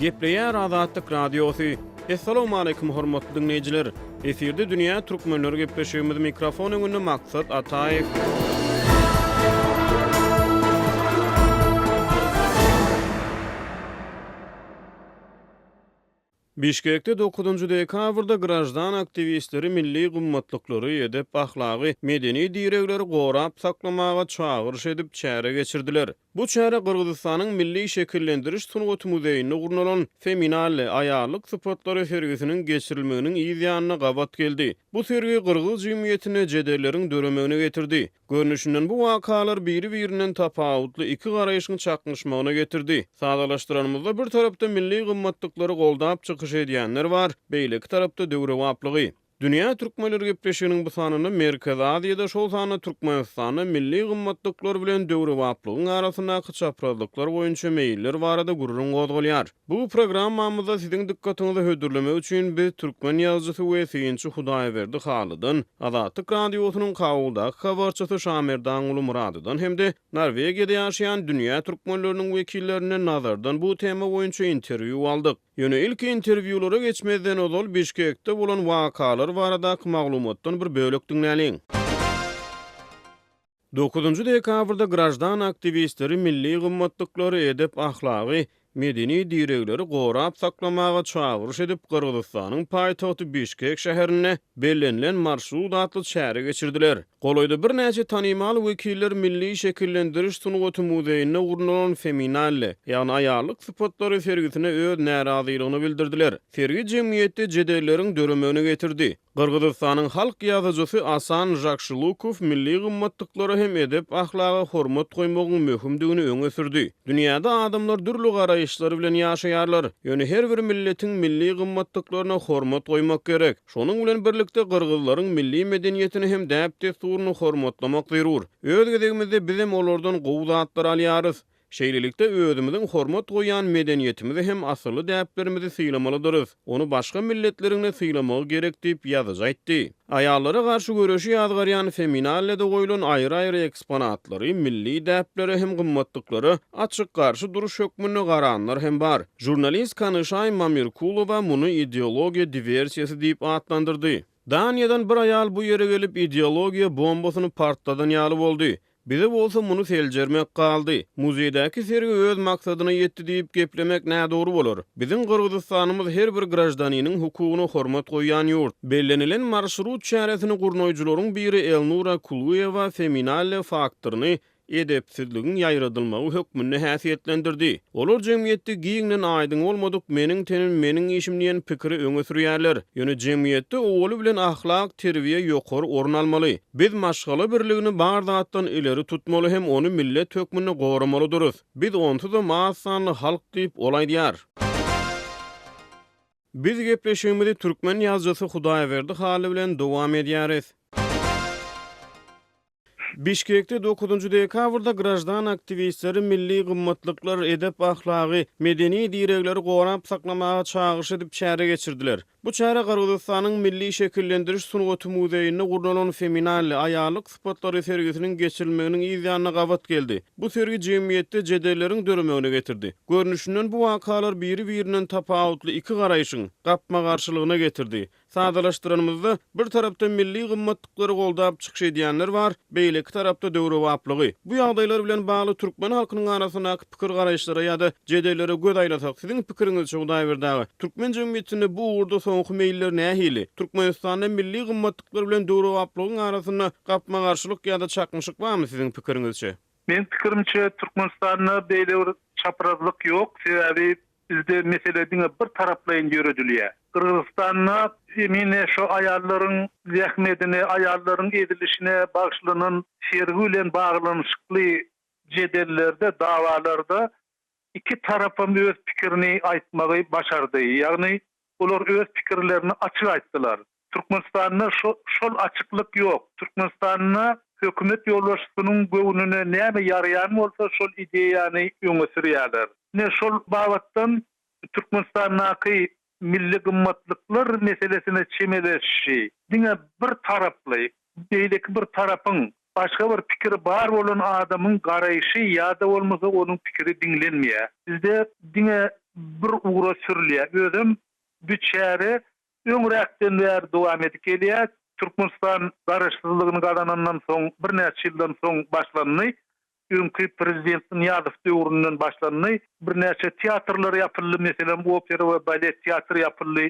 Gepleýär Azatlyk Radiosy. Essalawmaleýkim hormatly diňleýjiler! Efirde dünýä türkmenleri gepleşigimiz mikrofon öňünde Maksat Ataýew. Bişkekde dokuzynjy dekabrda graždan aktiwistleri milli gymmatlyklary, edep-ahlagy, medeni diregleri gorap saklamaga çagyryş edip, çäre geçirdiler. Bu çäre Gyrgyzystanyň Milli şekillendiriş sungaty muzeýinde gurnalan Feminalle, aýallyk sypatlary sergisiniň geçirilmeginiň yz ýanyna gabat geldi. Bu sergi gyrgyz jemgyýetinde jedelleriň döremegine getirdi. Görnüşinden bu wakalar biri-birinden tapawutly iki garaýşyň çaknyşmagyna getirdi. Sadalaşdyranymyzda bir tarapda milli gymmatlyklary goldap çykyş edýänler bar, beýleki tarapda döwrebaplygy. Dünýä türkmenleri gepleşiginiň bu sanynda Merkezi Aziýada, şol sanda Türkmenistanda milli gymmatlyklar bilen döwrebaplygyň arasyndaky çaprazlyklar boýunça meýiller barada gürrüň gozgalýar. Bu programmamyzda siziň dykgatyňyza hödürlemek üçin biz türkmen ýazyjysy we synçy Hudaýberdi Halydan, Azatlyk Radiosynyň Kabuldaky habarçysy Şamerdanguly Myradydan hem-de Norwegiýada ýaşaýan dünýä türkmenleriniň wekillerinden Nazardan bu tema boýunça interwýu aldyk. Ýöne ilki interwýulara geçmezden ozal Bişkekde bolan wakalar baradaky maglumatdan bir bölek diňläliň. Dokuzynjy dekabrda graždan aktiwistleri milli gymmatlyklary, edep-ahlagy, medeni diregleri gorap saklamaga çagyryş edip, Gyrgyzystanyň paýtagty Bişkek şäherinde Bellenilen marşrut atly çäre geçirdiler. Golaýda birnäçe tanymal wekiller Milli şekillendiriş sungaty muzeýinde gurnalan Feminalle, ýagny aýallyk sypatlary sergisine öz närazylygyny bildirdiler. Sergi jemgyýetde jedelleriň döremegine getirdi. Gyrgyzystanyň halk ýazyjysy Asan Žakşylukow milli gymmatlyklara hem edep-ahlaga hormat goýmagyň möhümdigini öňe sürdi. Dünýäde adamlar dürli garaýyşlar bilen ýaşaýarlar. Ýöne her bir milletiň milli gymmatlyklaryna hormat goýmak gerek. Şonuň bilen birlikde gyrgyzlaryň milli medeniýetini hem däp-dessuryny hormatlamak zerur. Öz gezegimizde bizem olardan gowy zatlary alýarys. Şeýlelikde, özümiziň hormat goýýan medeniýetimizi hem asylly däplerimizi sylamalydyrys. Ony başga milletleriň-de sylamagy gerek diýip, ýazyjy aýtdy. Aýallara garşy göreşi ýazgarýan Feminallede goýlan aýry-aýry eksponatlary milli däplere hem gymmatlyklara açyk garşy duruş hökmünde garanlar hem bar. Žurnalist Kanyşaý Mamirkulowa muny ideologiýa diwersiýasy diýip atlandyrdy. Daniýadan bir aýal bu ýere gelip ideologiýa bombasyny partladan ýaly boldy. Bize bolsa muny seljermek galdy. Muzeýdäki sergi öz maksadyna ýetdi diýip geplemek nädogry bolar. Biziň Gyrgyzystanymyz her bir graždaniniň hukugyna hormat goýýan ýurt. Bellenilen marşrut çäresini gurnaýjylaryň biri Elnura Kuluýewa Feminalle faktoryny edepsizligiň ýaýradylmagy hökmünde häsiýetlendirdi. Olar jemgyýetde giňden aýdyň bolmadyk meniň tenim meniň işim diýen pikiri öňe sürýärler. Ýöne jemgyýetde owaly bilen ahlak, terbiýe ýokary orun almaly. Biz maşgala birligini bar zatdan ileri tutmaly hem ony millet hökmünde goramalydyrys. Biz onsuzam az sanly halk diýip, ol aýdýar. Biz gepleşigimizi türkmen ýazyjysy Hudaýberdi Hally bilen dowam edýäris. Bişkekde dokuzynjy dekabrda graždan aktiwistleri milli gymmatlyklar, edep-ahlagy, medeni diregleri gorap saklamaga çagyryş edip çäre geçirdiler. Bu çäre Gyrgyzystanyň Milli şekillendiriş sungaty muzeýinde gurnalan Feminalle, aýallyk sypatlary sergisiniň geçirilmeginiň yz ýanyna gabat geldi. Bu sergi jemgyýetde jedelleriň döremegine getirdi. Görnüşinden bu wakalar biri-birinden tapawutly iki garaýşyň gapma-garşylygyna getirdi. Sadalaşdyranymyzda, bir tarapda milli gymmatlyklary goldap çykyş edýänler bar, beýleki tarapda döwrebaplygy. Bu ýagdaýlar bilen bagly türkmen halkynyň arasyndaky pikir-garaýyşlara ýa-da jedellere göz aýlasak, siziň pikiriňizçe, Hudaýberdi aga, türkmen jemgyýetinde bu ugurda soňky meýiller nähili? Türkmenistanda milli gymmatlyklar bilen döwrebaplygyň arasynda gapma-garşylyk ýa-da çaknyşyk barmy siziň pikiriňizçe? Meň pikirimçe, Türkmenistanda beýle bir çaprazlyk ýok, sebäbi Bizde mesele diňe bir taraplaýyn ýöredilýär. Gyrgyzystanda emine şo aýallaryň zähmedine, aýallaryň ezilişine bagyşlanan sergi bilen baglanyşykly jedellerde, dawalarda iki tarapam öz pikirini aýtmagy başardy. Ýagny olar öz pikirlerini açyk aýtdylar. Türkmenistanda şo şol açyklyk ýok. Türkmenistanda hökümet ýolbaşçysynyň göwnüne näme ýaraýan bolsa şol ideýany öňe sürýärler. Ine şol babatdan Türkmenistandaky milli gymmatlyklar meselesine çemeleşişi diňe bir taraply, beýleki bir tarapyň başga bir pikiri bar bolan adamyň garaýşy ýa-da bolmasa onuň pikiri diňlenmeýär. Bizde diňe. bir ugra sürülýär. Özem bu çäre öňräkden bäri dowam edip gelýär. Türkmenistan garaşsyzlygyny gazanandan soň birnäçe ýyldan soň başlandy. Öňki prezident Nyýazow döwründen başlandy. Birnäçe teatrlar ýapyldy, meselem, opera we balet teatry ýapyldy.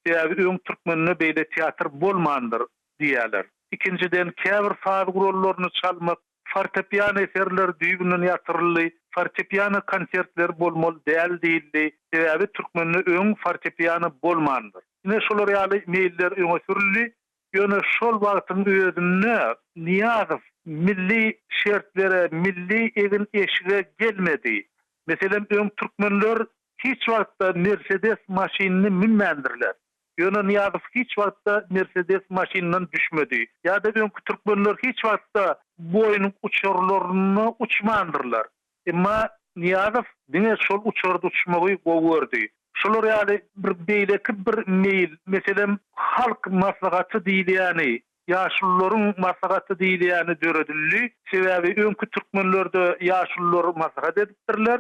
Sebäbi öň türkmende beýle teatr bolmandyr diýýärler. Ikinjiden, käbir saz gurallaryny çalmak, fortepiano eserleri düýbünden ýatyryldy. Fortepiano konsertleri bolmaly däl diýildi. Sebäbi türkmende öň fortepiano bolmandyr. Ine şolar ýaly meýiller öňe sürüldi. Ýöne şol wagtyň özünde Nyýazow milli şertlere, milli egin-eşige gelmedi. Meselem, öň türkmenler hiç wagtda Mersedes maşynyny münmändirler. Ýöne Nyýazow hiç wagtda Mersedes maşynyndan düşmedi. Ýa-da öňki türkmenler hiç wagtda Boeing uçarlarynda uçmandyrlar. Emma Nyýazow diňe şol uçarda uçmagy gowy gördi. Şolar ýaly bir beýleki bir meýil, meselem, Halk maslahaty diýilýäni, ýaşulularyň maslahaty diýilýäni döredildi. Sebäbi öňki türkmenlerde ýaşulular maslahat edipdirler.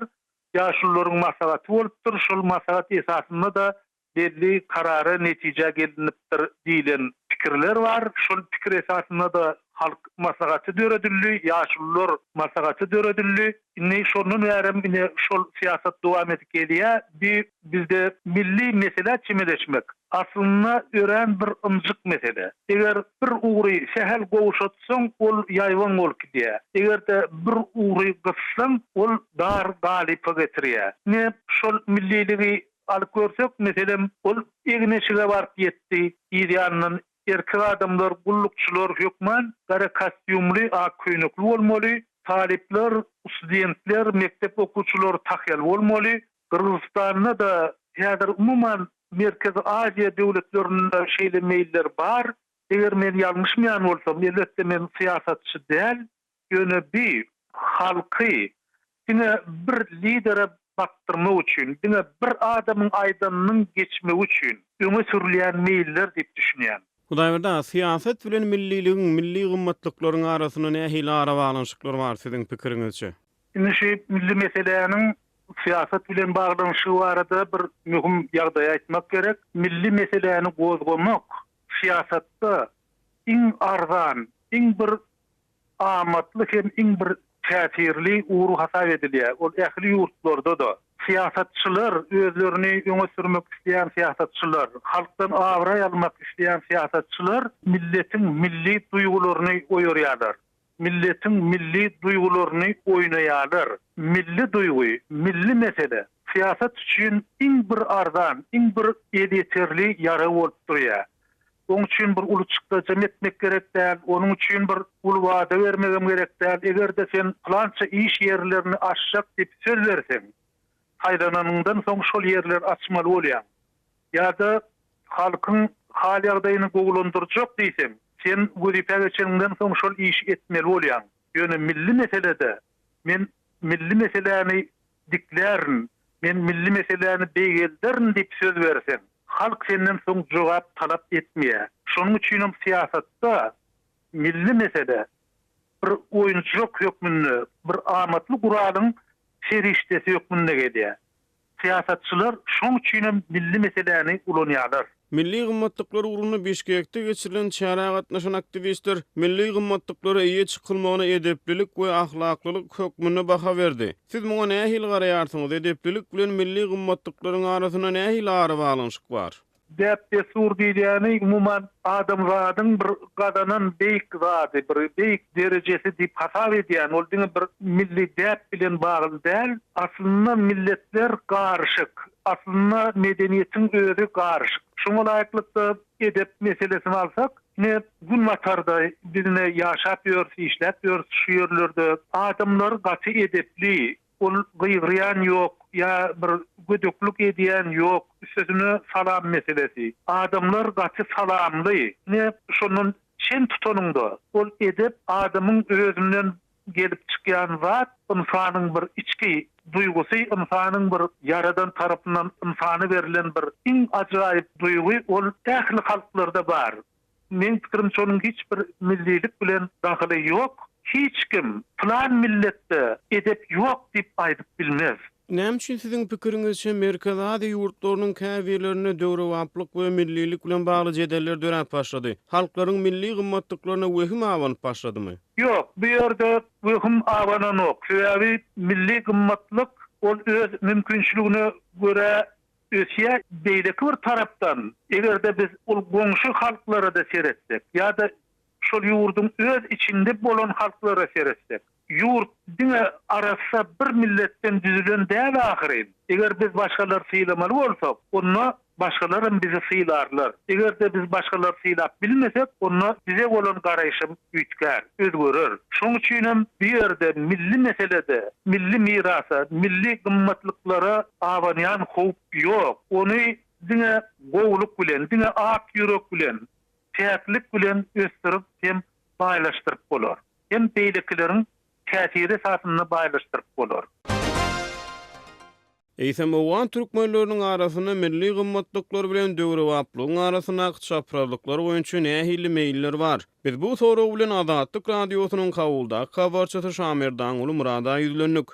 Ýaşulularyň maslahaty bolupdyr. Şol maslahat esasynda-da belli karara, netijä gelinipdir diýlen pikirler bar. Şol pikir esasynda-da Halk Maslahaty döredildi, Ýaşulular Maslahaty döredildi. Indi şondan bärem ine şol syýasat dowam edip gelýär. Bi bizde milli meselä çemeleşmek aslynda örän bir ynjyk mesele. Eger bir ugry sähel gowşatsaň, ol ýaýbaň bolup gidýär. Eger-de bir ugry gyssaň, ol dar galypa getirýär. Ine şol milliligi Alyp görsek, meselem, ol egin-eşige baryp ýetdi, yz ýanyndan erkek adamlar, gullukçylar hökman gara kostýumly, ak köýnekli bolmaly, talyplar, studentler, mekdep okuwçylary tahýaly bolmaly. Gyrgyzystanda-da, häzir umuman Merkezi Aziýa döwletlerinde şeýle meýiller bar. Eger men ýalňyşmaýan bolsam, elbetde men syýasatçy däl, Ýöne bi halky diňe bir lidere bakdyrmak üçin, diňe bir adamyň aýdanynyň geçmegi üçin öňe sürülýän meýiller diýip düşünýän. Hudaýberdi aga, syýasat bilen milliligiň, milli gymmatlyklaryň arasynda nähili arabaglanyşyklar bar siziň pikiriňizçe? Indi şu milli meseläniň syýasat bilen baglanyşygy barada bir möhüm ýagdaýy aýtmak gerek. Milli meseläni gozgamak syýasatda iň arzan, iň bir amatly hem iň bir täsirli ugur hasap edilýär. Ol ähli ýurtlarda-da. Syýasatçylar, özlerini öňe sürmek isleýän syýasatçylar, halkdan abraý almak isleýän syýasatçylar milletiň milli duýgularyny oýarýarlar. Milletiň milli duýgularyny oýnaýarlar. Milli duýgy, milli mesele syýasat üçin iň bir arzan, iň bir elýeterli ýarag bolup durýar. Oň üçin bir uly çykdajam etmek gerek däl, onuň üçin bir uly wada bermegem gerek däl. Eger-de sen pylança iş ýerlerini açjak diýip söz berseň, saýlananyňdan soň şol ýerleri açmaly bolýaň. Ýa-da halkyň hal-ýagdaýyny gowulandyrjak diýseň, sen wezipä geçeniňden soň şol işi etmeli bolýaň. Ýöne milli meselede men milli meseläni diklärin, men milli meseläni beýgelderin diýip söz berseň, halk senden soň jogap talap etmeýär. Şonuň üçinem syýasatda milli mesele bir oýunjak hökmünde, bir amatly guralyň serişdesi hökmünde gelýär. Syýasatçylar şoň üçinem milli meseläni ulanýarlar. Milli gymmatlyklar ugrunda Bişkekde geçirilen çärä gatnaşan aktiwistler milli gymmatlyklara eýe çykylmagyna edeplilik we ahlaklylyk hökmünde baha berdi. Siz muňa nähili garaýarsyňyz, edeplilik bilen milli gymmatlyklaryň arasynda nähili arabaglanyşyk bar? Däp-dessur diýilýäni umuman adamzadyň bir gazanan beýik zady, bir beýik derejesi diýip hasap edýän, ol diňe bir milli däp bilen bagly däl. Aslynda milletler garyşyk, aslynda medeniýetiň özi garyşyk. Şoňa laýyklykda edep meselesini alsak, ine Günbatarda biz ine ýaşap ýörüs, işläp ýörüs şu ýerlerde adamlar gaty edepli, Ol gygyrýan ýok, ýa bir gödeklik edýän ýok, üstesine salam meselesi. Adamlar gaty salamly. Ine, şondan çen tutanyňda, ol edep adamyň özünden gelip çykýan zat, ynsanyň bir içki duýgusy, ynsanyň bir Ýaradan tarapyndan ynsana berlen bir iň ajaýyp duýgy, ol ähli halklarda bar. Meň pikirimçe onuň hiç bir millilik bilen dahyly ýok. Hiç kim pylan milletde edep ýok diýip aýdyp bilmez. Näme üçin siziň pikiriňizçe Merkezi Aziýa ýurtlarynyň käbirlerinde döwrebaplyk we millilik bilen bagly jedeller döräp başlady? Halklaryň milli gymmatlyklaryna wehim abanyp başladymy? Ýok, bu ýerde wehim abananok. Sebäbi milli gymmatlyk ol öz mümkinçiligine görä ösýär. Beýleki bir tarapdan, eger-de biz ol goňşy halklara-da seretsek ýa-da şol ýurduň öz içinde bolan halklara seretsek, ýurt diňe arassa bir milletden düzülen däl ahyryn. Eger biz başgalary sylamaly bolsak, onda başgalaram bizi sylarlar. Eger-de biz başgalary sylap bilmesek, onda bize bolan garaýşam üýtgär, özgerer. Şonuň üçinem bu ýerde milli meselede milli mirasa, milli gymmatlyklara abanýan howp ýok. Ony diňe gowulyk bilen, diňe ak ýürek bilen, päklik bilen ösdürip hem baýlaşdyryp bolar. Hem beýlekileriň täsiri esasynda baýlaşdyryp bolar. Eýsem, owgan türkmenleriniň arasynda milli gymmatlyklar bilen döwrebaplygyň arasyndaky çaprazlyklar boýunça nähili meýiller bar? Biz bu sorag bilen Azatlyk Radiosynyň Kabuldaky habarçysy Şamerdanguly Myrada ýüzlendik.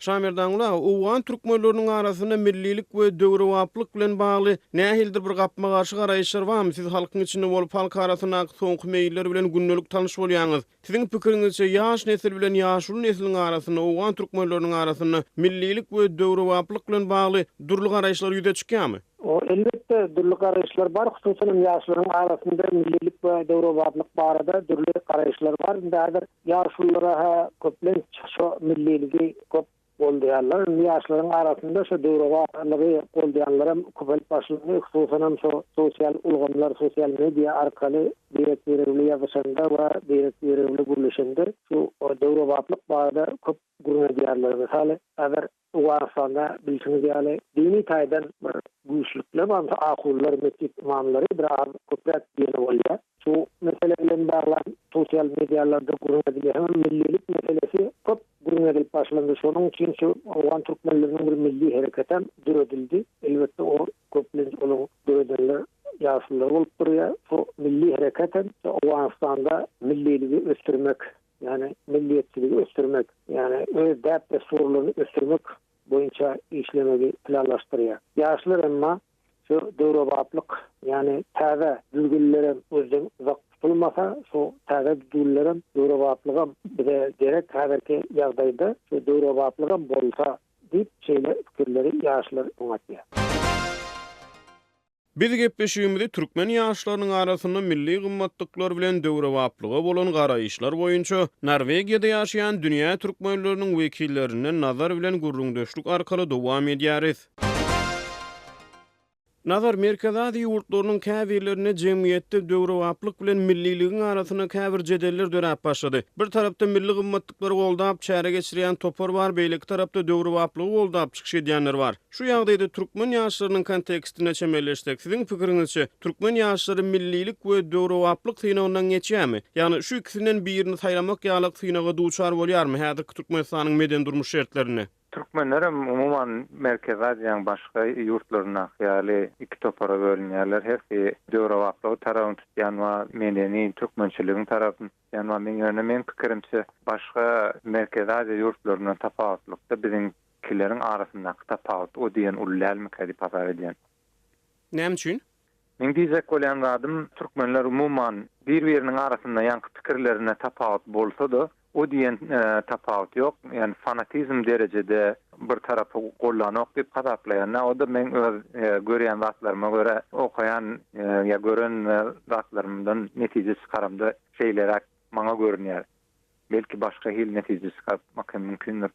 Şamerdanguly aga, owgan türkmenleriniň arasynda millilik we döwrebaplyk bilen bagly nähilidir bir gapma-garşy garaýyşlar barmy? Siz halkyň içinde bolup, halk arasyndaky soňky meýiller bilen gündelik tanyş bolýaňyz. Siziň pikiriňizçe, ýaş nesil bilen ýaşuly nesliň arasynda, owgan türkmenleriniň arasynda millilik we döwrebaplyk bilen bagly dürli garaýyşlar ýüze çykýarmy? O, elbetde, dürli garaýyşlar bar. Hususan hem ýaşlaryň arasynda millilik we döwrebaplyk barada dürli garaýyşlar bar. Indi häzir ýaşululara-ha köplenç şo milliligi köp goldaýarlar. Indi ýaşlaryň arasynda şo döwrebaplygy goldaýanlaram köpelip başlandy. Hususanam şo sosial ulgamlar, sosial media arkaly birek-biregi bilen ýazyşanda we birek-biregi bilen gürleşende şu döwrebaplyk barada köp gürrüň edýärler. Mysaly, häzir Owganystanda bilşiňiz ýaly dini taýdan bir güýçlükler bar. Mysal ahunlar, metjit ymamlary bir az köpräk diýene bolýar. Şu mesele bilen baglan sosial medialarda gürrüň edilýär. Hemem millilik meselesi köp gürrüň edilip başlandy. Şonuň üçin şu owgan türkmenleriniň bir milli hereketem döredildi. Elbetde o köplenç onuň döredenler ýaşulular bolup durýar. Şu milli hereketem Owganystanda milliligi ösdürmek ýagny milliýetçiligi ösdürmek, ýagny öz däp-dessurlaryny ösdürmek boýunça işlemegi planlaşdyrýar. Ýaşlar emma şu döwrebaplyk, ýagny täze düzgünlerem özden uzak tutulmasa, şu täze düzgünlerem, döwrebaplygam bize gerek häzirki ýagdaýda, şu döwrebaplygam bolsa diýip, şeýle pikirleri ýaşlar öňe atýar. Biz gepleşigimizi türkmen ýaşlarynyň arasynda milli gymmatlyklar bilen döwrebaplyga bolan garaýyşlar boýunça Norwegiýada ýaşaýan dünýä türkmenleriniň wekillerinden Nazar bilen gürrüňdeşlik arkaly dowam edýäris. Nazar, Merkezi Aziýa ýurtlarynyň käbirlerinde jemgyýetde döwrebaplyk bilen milliligiň arasynda käbir jedeller döräp başlady. Bir tarapda milli gymmatlyklary goldap çäre geçirýän topar bar, beýleki tarapda döwrebaplygy goldap çykyş edýänler bar. Şu ýagdaýda türkmen ýaşlarynyň kontekstinde çemeleşsek, siziň pikiriňizçe, türkmen ýaşlary millilik we döwrebaplyk synagyndan geçýärmi? Ýagny şu ikisinden birini saýlamak ýalyk synaga duçar bolýarmy häzirki Türkmenistanyň medeni-durmuş şertlerinde? Türkmenlerem umuman Merkezi Aziýanyň başga ýurtlaryndaky ýaly iki topara bölünýärler. Hersi döwrebaplygy tarabyny tutýan bar, medeni türkmençiligiň tarapyny tutýan bar. Men ýöne meň pikirimçe başga Merkezi Aziýa ýurtlaryndan tapawutlykda biziň Kileriň arasyndaky tapawut o diýen uly dälmikä diýip hasap edýän. Näme üçin? Meň diýjek bolýan zadym türkmenler umuman bir-biriniň arasynda ýaňky pikirlerinde tapawut bolsa-da o diýen tapawut ýok. Ýani fanatizm derejede bir tarapy gollanok diýip hasaplaýan. O-da meň öz görýän zatlaryma görä okaýan ýa gören zatlarymdan netije çykaramda şeýleräk maňa görünýär. Belki başga hili netije çykarmak hem mümkindir.